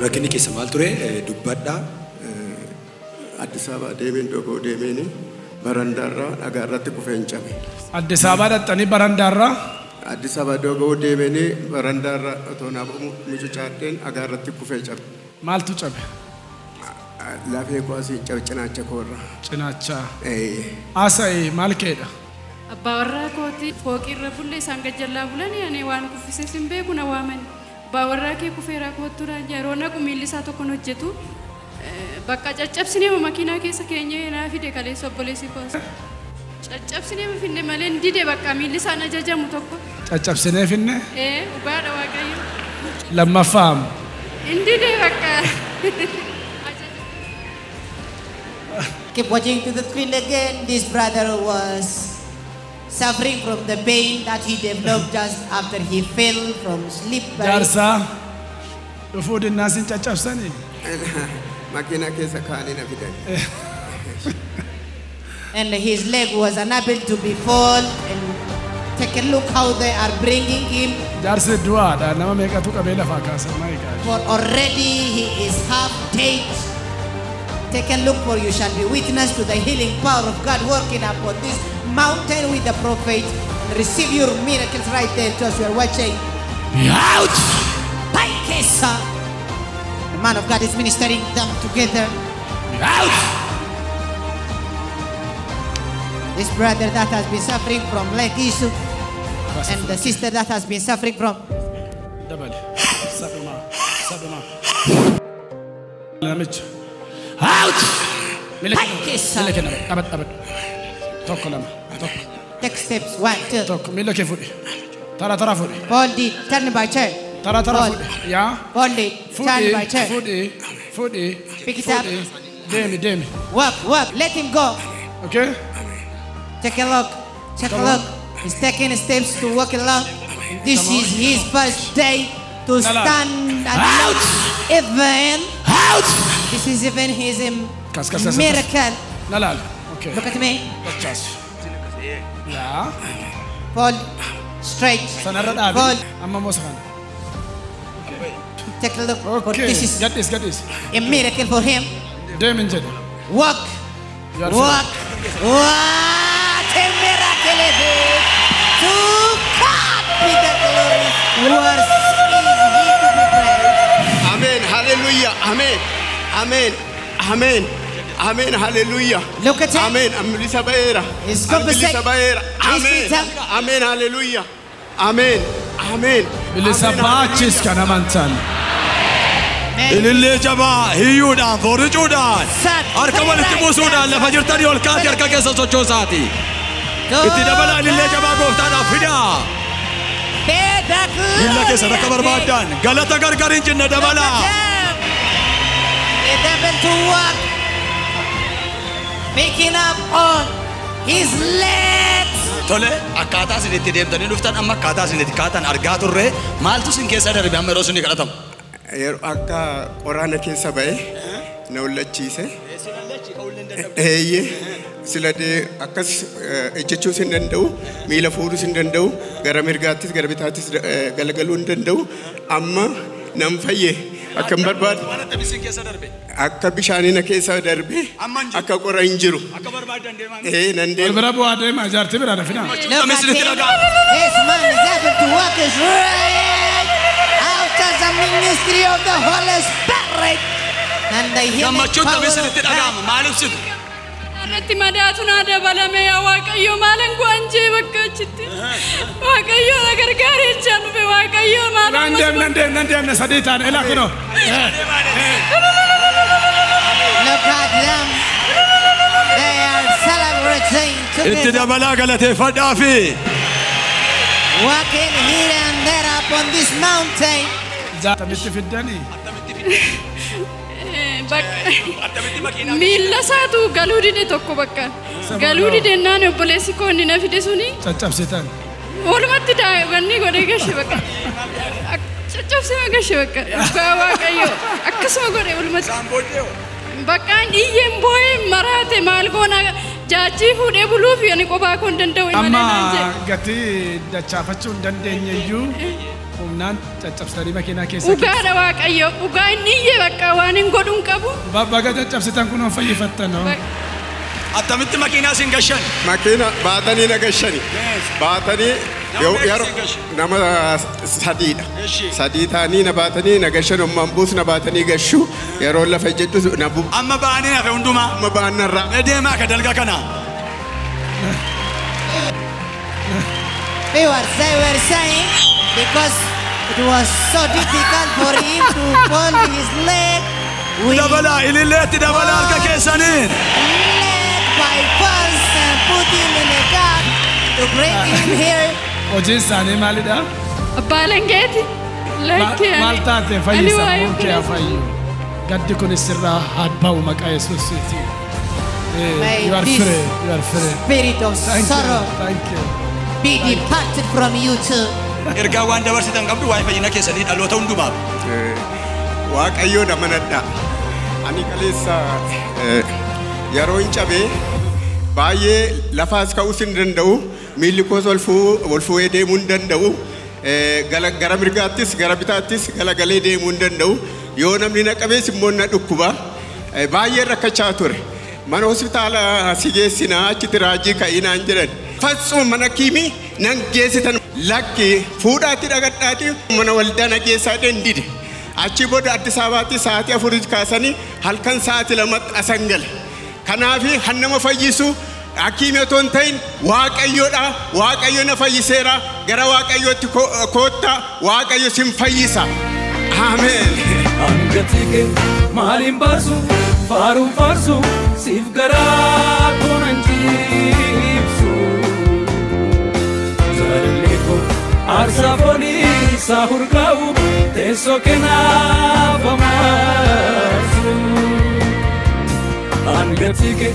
Rakkinni keessa maal ture dubbadhaa. Addis Ababa deemeen dhogoo deemeen barandaarraa dhagaa irratti kufeen cabe. Addis Ababa dhaxxanii barandaarraa? Addis Ababa dhogoo deemeen barandaarraa otoo naa mucucaadheen dhagaa irratti kufee cabe. Maaltu cabe? Lafee koo asii cabe cinaacha koorra. Cinaacha. Haasa'e maal keedha? Abbaa warraa kooti fooqirra bulle isaan gajjallaa bulanii ani waan kuffisees hin beeku na waamani. Abbaa warraa kee kufeeraa koottuudha yeroo naqu miilli isaa tokko hin hojjetu. Bakka caccabsinee makiinaa keessa keenya naa fide kaleessa obboleessi koos. Caccabsinee finne malee hin dide bakka miilli isaan ajajamu tokko. Caccabsinee finne? Dhugaadha Waaqayyo. Lammaffaa. Hin dide bakka. Keep watching to the screen again. This brother was suffering from the pain that he developed just after he fell from sleep. Jaarsaa dhufuu dinnaa sin caccabsanii? Makiinaa keessa kaa'anii na fidan. And his leg was unable to be fall. And take a look how they are bringing him. Jaarsi du'aadha nama meeqatu qabee lafaa kaasa my God. For already he is half dead. Take a look, for you shall be witness to the healing power of God working upon this mountain with the prophet. Receive your miracles right there as you are watching. Be out! Paikesa. The man of God is ministering them together. Be out! This brother that has been suffering from leg issue and the sister that has been suffering from Dabale. Saduma. Saduma. Namicha. Out! Paikesa. Miila kee dhaabadhu dhaabadhu. Tokko lama. Tokko. Take steps. 1, 2. Tokko miila kee fuudhi. Tara tara fuudhi. Fold it. Turn by turn. Tara tara fuudhi. Yaa. Fold it. Turn by turn. Fuudhi. Fuudhi. Pick it up. Deemi deemi. Walk, walk. Let him go. Okay. Take a look. Take a look. He's taking steps to walk along. This is his first day to stand and out. Even. Out. This is even his miracle. Nalal. Okay. Look at me. Yeah. Fold. Straight. Fold. Take a look. Okay. This is get this, get this. A miracle for him. Walk. Walk. What a miracle it is. To God be the glory. Worth is he to be praised. Amen. Hallelujah. Amen. Amen. Amen. Amen. Hallelujah. Look at him. Amen. Ambilisa ba'eera. Ambilisa ba'eera. Amen. Amen. Hallelujah. Amen. Amen. Bilisa baachis kan amantan. Ilillee jabaa hiyyuudhaan fooricuudhaan harka walitti buusuudhaan lafa jirtanii ol kaati harka keessa sochoosaati. Itti dabalaa ilillee jabaa gooftaadhaaf fidaa. Miilla keessan akka barbaadan galata gargar hin cinne dabalaa. Picking up on his legs. Tole akkaataa isin itti deemtanii dhuftan amma akkaataa isin itti kaatan argaa turre maaltu isin keessa darbe amma yeroo isin kadhatamu? Yeroo akka qoraana keessa ba'e na hullachiise. Eeyyee siladee akkas ejjechuus hin danda'u miila fuudhuus hin danda'u gara mirgaattis gara bitaattis galagaluu hin danda'u amma nan fayye akka hin barbaadu akka bishaanii na keessa darbe akka qora hin jiru. Akka barbaadan deemaa. Nan deema. Bira bu'aa deema jaartii bira na fidaa. Look at him. This man is able to walk straight after the ministry of the Holy Spirit and the healing power of God. Irratti madaatu naa dabalame yaa Waaqayyo maalan go'anjee bakka achitti. Waaqayyo na gargaaree jechaan dhufe Waaqayyo maalan. Nan deemna nan deemna sadii taane ilaa kunoo. Look at them. They are celebrating Itti together. dabalaa galateeffadhaafi. Walking here and there upon this mountain. Attamitti fiddanii? Miilla isaatu galuu dide tokko bakka. Galuu didennaan obboleessi koo inni na fide suni Caccabsitan. walumatti wanni godhee gashe bakka. Caccabsee gashe bakka. Dhugaa Waaqayyo akkasuma godhe walumatti. Bakkaan iyyeen boo'ee maraate maal goona jaachii fuudhee buluuf ani qophaa koo hin danda'u malee Amma naan jedhe. gatii dachaafachuu hin dandeenye iyyuu Humnaan caccabsanii makiinaa keessa. Dhugaadha Waaqayyo. Dhugaa inni iyyee bakka waan hin godhu hin qabu. Baga caccabsitan kun on fayyifattan. Attamitti makiinaa siin gashan? Makiina baatanii na gashani. Baatanii yeroo nama sadiidha. Sadii ta'anii na baatanii na gashan ummaan buus na baatanii gashu yeroo lafa jedhu na bu. Amma ba'anii hafe hundumaa. Amma ba'annarraa. Mee deemaa ka dalga kana. They were saying because it was so difficult for him to fold his leg. Dabala ililleetti dabala harka keessaniin. Leg by force and put him in a car to bring him here. Hojiin isaanii maalidha? Abbaa Langeeti. Maal taate fayyisa kee haa fayyu. Gaddi kun sirraa haa ba'u maqaa Yesuusiitiin. You are free. You are free. Spirit of sorrow. Thank you. Be departed from you too. Ergaa waan dabarsitan qabdu waa'ee fayyina keessanii dhaloota hundumaaf. Waaqayyoon amanadha. Ani kaleessa yeroo hin cabee baay'ee lafaas ka'uus hin danda'u miilli koos ol fu'ee deemuu hin danda'u gara mirgaattis gara bitaattis galagalee deemuu hin danda'u yoo namni na qabees immoo na dhukkuba baay'ee rakkachaa ture. Mana hospitaala si geessinaa achitti raajii ka'inaan jedhan. Fatsuma mana kiimii nan geessitan lakki fuudhaatti dhagadhaatti mana waldaa na geessaa dide. Achi booda Addis Ababaatti sa'aatii 4 kaasanii halkan sa'aatii 2 asan gale. Kanaaf hannama fayyisu hakiimii otoo hin ta'in Waaqayyoodha. Waaqayyo na fayyiseera. Gara Waaqayyootti koottaa Waaqayyo sin fayyisa. Ameen. Hangatike maaliin baasu faaruun faarsu siif garaa koonan ciibsu. Jaalallee koo aarsaa foonii isaa hurgaa'u teessoo kennaaf amaarsu. Hangatike